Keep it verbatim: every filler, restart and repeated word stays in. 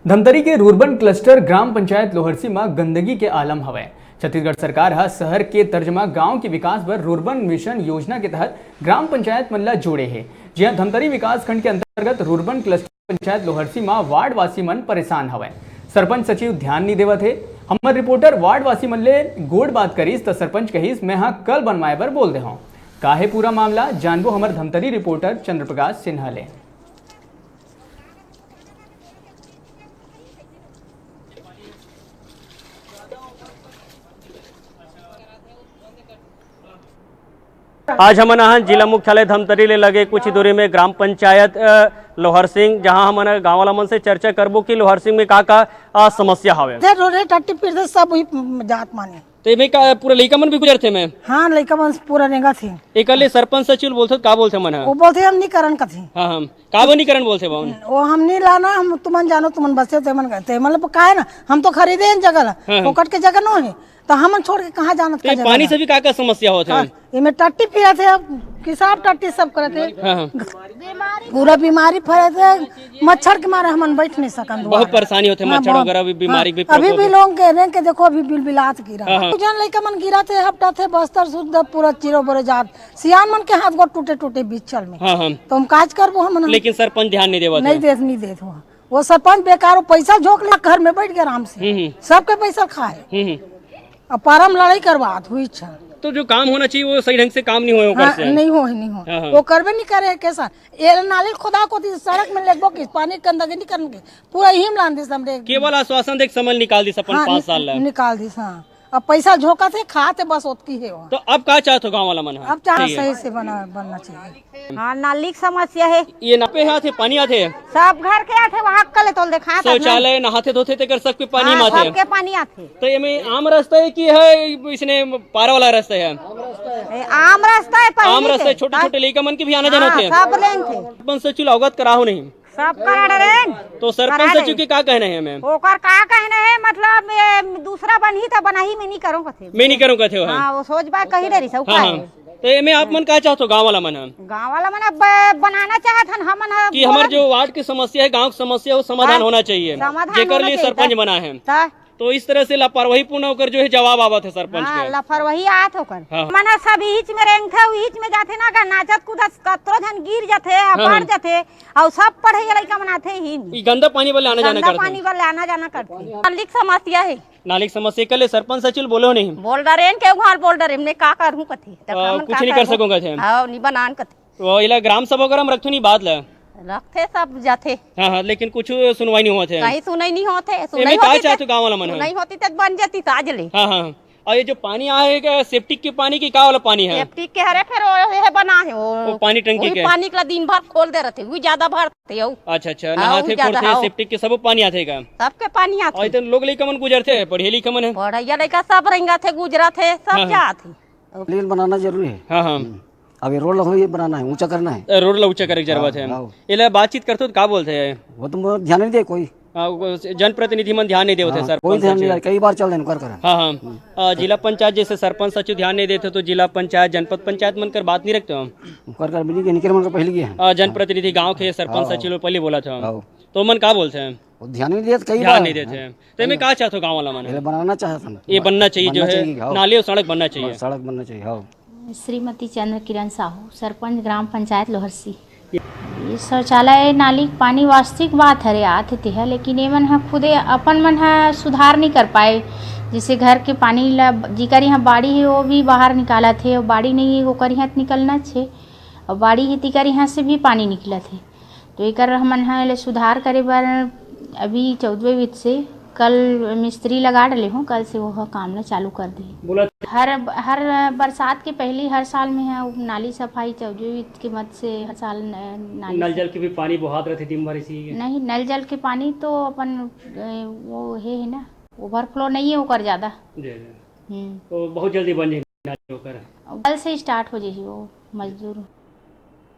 धमतरी के rurban cluster ग्राम पंचायत लोहरसी म गंदगी के आलम हवय। छत्तीसगढ़ सरकार ह शहर के तर्ज म गांव के विकास बर रूरबन मिशन योजना के तहत ग्राम पंचायत मन ल जोड़े हे, जिहां धमतरी विकास खंड के अंतर्गत रूरबन क्लस्टर पंचायत लोहरसी म वार्ड वासी मन परेशान हवय। सरपंच सचिव ध्यान नइ देवत हे। हमर रिपोर्टर वार्ड वासी मन ले गोठ बात करिस, त सरपंच कहिस, "मैं ह कल बनवाए बर बोल दे हंव।" का हे पूरा मामला, जानबो हमर धमतरी रिपोर्टर चंद्रप्रकाश सिन्हा ले। आज हमन आहन जिला मुख्यालय धमतरी ले लगे कुछ ही दूरी में ग्राम पंचायत, अ, लोहरसिंग, जहां हमन गांव वाला मन से चर्चा करबो कि लोहरसिंग में का-का, अ, समस्या हवे। ते रोडे टट्टी फिरते सब वही जात माने। तो एमे का पूरा लइका मन भी गुजरथे में? हाँ, लइका मन पूरा रेंगथे। एकर ले सरपंच सचिव बोलथे, का बोलथे मन ह? वो बोलथे, "हम नहीं करन कथे।" हाँ, हम का बनी करन बोलथे बाबू? वो हम नहीं लाना, हम तुमन जानो, तुमन बसे, तेमन, तेमन मतलब का है ना, हम तो खरीदे हैं जगह ला, हाँ, हाँ। फोकट के जगह नो है, तो हमन छोड़ के कहाँ जानत तो का ये जगह पानी ला? से भी का का समस्या होत है? हाँ, एमे टट्टी फिरत है, अब किसाब टट्टी सब करत है। हाँ, हाँ। पूरा बीमारी फैलत है, मच्छर के मारे हमन बैठ नहीं सकन बहुत दुआर। परेशानी होत है, हाँ, मच्छर बहुत। वगैरह भी, बीमारी हाँ, भी अभी प्रकोप भी है। लोग के रेंग के देखो, अभी बिलबिलात गिरा। हाँ, हाँ। कुछ जन लइका मन गिरत है, हपटत है, बस्तर सुद्धा पूरा चिरो बरो जात। सियान मन के हाथ गोड़ टूटे टूटे बीच चल में। हाँ, हाँ। तो हम काज करबो हमन। लेकिन सरपंच ध्यान नहीं देवत नहीं है। देत, नहीं देत हुआ। वो सरपंच बेकार, वो पैसा झोंक ले, घर में बैठ गया आराम से। हम्म, हम्म। सबके पैसा खाए। हम्म, हम्म। अब पारा में लड़ाई करवात हुई इच्छा। तो जो काम होना चाहिए, वो सही ढंग से काम नहीं होए ओकर हाँ, से। नहीं हो, नहीं हो। हाँ, हाँ। वो करबे नहीं करे, कैसा? ये नाली खोदा को थी, सड़क में लेगबो की, पानी गंदगी नहीं करन के, पूरा यही में लान दिस हमरे। केवल आश्वासन देख समय निकाल दिस अपन हाँ, पाँच नि-, साल ला। निकाल दिस, हाँ। अब पैसा झोंकत है, खात है, बस ओतकी है वो। तो अब का चाहत हो गाँव वाला मन ह? अब चाह ठीक है। सही से बना, बनना चाहिए। हाँ, नाली के समस्या है। ये नापे हाथ है, पानी आथे? सब घर के आथे, वहाँ कल तोल देखा था ना। शौचालय, नहाथे धोथे तेकर सबके पानी हाँ, में आथे। सबके पानी आथे। तो ये में आम रास्ता है कि है इसने पारा वाला रास्ता है? ए, आम रास्ता है, पहले आम रास्ता से। है, छोटे हाँ। छोटे लइका मन के भी आना जाना हाँ, होथे। सब लेन थे। सरपंच सचिव अवगत कराहो नहीं? सब करा डरेन। तो सरपंच करा सचिव डरेन। के का कहना है हमें? ओकर का कहना है, मतलब, ये दूसरा बनही त बनाही, मैं नहीं करूँ कथे। मैं नहीं करूँ कथे हो, हाँ। हाँ, वो सोच बा कही डरी सब हाँ, का हाँ। है। तो एमे आप मन का चाहत हो, गाँव वाला मन ह? गाँव वाला मन अब ब-, बनाना चाहत हन, हमन ह कि हमर बोलन। जो वार्ड के समस्या है, गाँव के समस्या, वो समाधान हाँ, होना चाहिए, समाधान जेकर होना लिए चाहिए, सरपंच त-, बना है। त-, तो इस तरह से लापरवाही पूर्ण होकर जो है जवाब आवत है सरपंच हाँ, के। लापरवाही आत होकर। हाँ। मन ह सब इहिच में रेंगथे, इहिच में जाथे ना, गा नाचत कूदत कतरो झन गिर जाथे, हाँ, पड़ हाँ। जाथे, अउ सब पढ़े लइका मन आथे ही। ई गंदा पानी बर ले आना जाना गंदा करथे। पानी बर ले आना जाना करथे। नाली के समस्या है। नाली के समस्या के लिए सरपंच सचिव बोले हो नहीं? बोल डरेन के उहार बोल डरेन, मैं का करूँ कथे। त अ, हमन कुछ का नहीं कर करबो? सकूंगा थे। हाँ, नहीं बनान कथे। तो इला ग्राम सभा वगैरह में रखथो नहीं बात ला? रखथे सब जाथे। हाँ, हाँ, लेकिन कुछ सुनवाई नहीं होत है। कहीं सुनई नहीं होत है, एमे सुनई का होती चाहत ते, हो गाँव वाला मन ह? सुनई होती ते बन जाती साज ले। हाँ, हाँ। और ये जो पानी आए है, क्या सेप्टिक के पानी की का वाला पानी है? सेप्टिक के हरे, फिर वो ये बना है, वो वो पानी टंकी वही के? पानी के ला दिन भर खोल दे रहते, वो ज्यादा भरते हो। अच्छा, अच्छा, हाँ, नहाथे वो ज्यादा, खोरथे, हाँ। सेप्टिक के सब पानी आथे का? सबके पानी आथे। और इतने लोग लइका मन गुजरथे, पढ़े लिखा मन है। पढ़ैया लइका सब रेंगथे, गुजरथे, सब हाँ, हाँ। जाथे। लेकिन बनाना जरूरी है। हाँ, हाँ। हम्म। अब ये रोड ला हो, ये बनाना है, ऊंचा करना है। ए, रोड ला ऊंचा करे के जरूरत हाँ, है। हाँ। एला बातचीत करथो तो का बोलथे? वो तो मोर ध्यान नहीं दे कोई। हाँ, वो जनप्रतिनिधि मन ध्यान नहीं देवत है, हाँ, सरपंच कोई ध्यान नहीं सचिव। दे, कई बार चल देन कर करन। हाँ, हाँ। हम्म। अ, जिला पंचायत जैसे सरपंच सचिव ध्यान नहीं देते तो जिला पंचायत, जनपद पंचायत मन कर बात नहीं रखते हो? कर कर मिली के निकर मन कर पहले गए हैं। अ, जनप्रतिनिधि गाँव के सरपंच हाँ। सचिव लोग पहले बोला था। हाँ। तो मन का बोलते हैं? वो ध्यान नहीं देते, कई ध्यान बार। नहीं देते हैं। तो मैं हाँ। का चाहता हूँ गाँव वाला मन? ये बनाना चाहता हूँ। ये बनना चाहिए, बनना जो है, चाहिए, हाँ। नाली और सड़क बनना चाहिए। बस सड़क बनना चाहिए, हाँ। श्रीमती चंद्र किरण साहू, सरपंच ग्राम पंचायत लोहरसी। ये शौचालय नाली के पानी वास्तविक बात हरे, आथे तेहा, लेकिन ये मन ह खुदे अपन मन ह सुधार नहीं कर पाए। जैसे घर के पानी ला जिकर यहाँ बाड़ी है, वो भी बाहर निकालत हे, और बाड़ी नहीं है, ओकर यहाँ त निकलना छे, और बाड़ी है, तिकर यहाँ से भी पानी निकलत हे। तो एकर हमन ह एला सुधार करे बर अभी चौदहवें वित्त से कल मिस्त्री लगा डले हों, कल से वो ह काम ला चालू कर दे। बोला हर, हर बरसात के पहली हर साल में है वो नाली सफाई चौदहवें वित्त के मद से हर साल न-, नाली नल से जल के भी पानी बोहात रहते दिन भर इसी के? नहीं, नल जल के पानी तो अपन, ए, वो हे है ना, ओवरफ्लो नहीं है ओकर ज्यादा। जी, जी। हम्म। तो बहुत जल्दी बन जाए नाली ओकर। कल से स्टार्ट हो जाही वो मजदूर।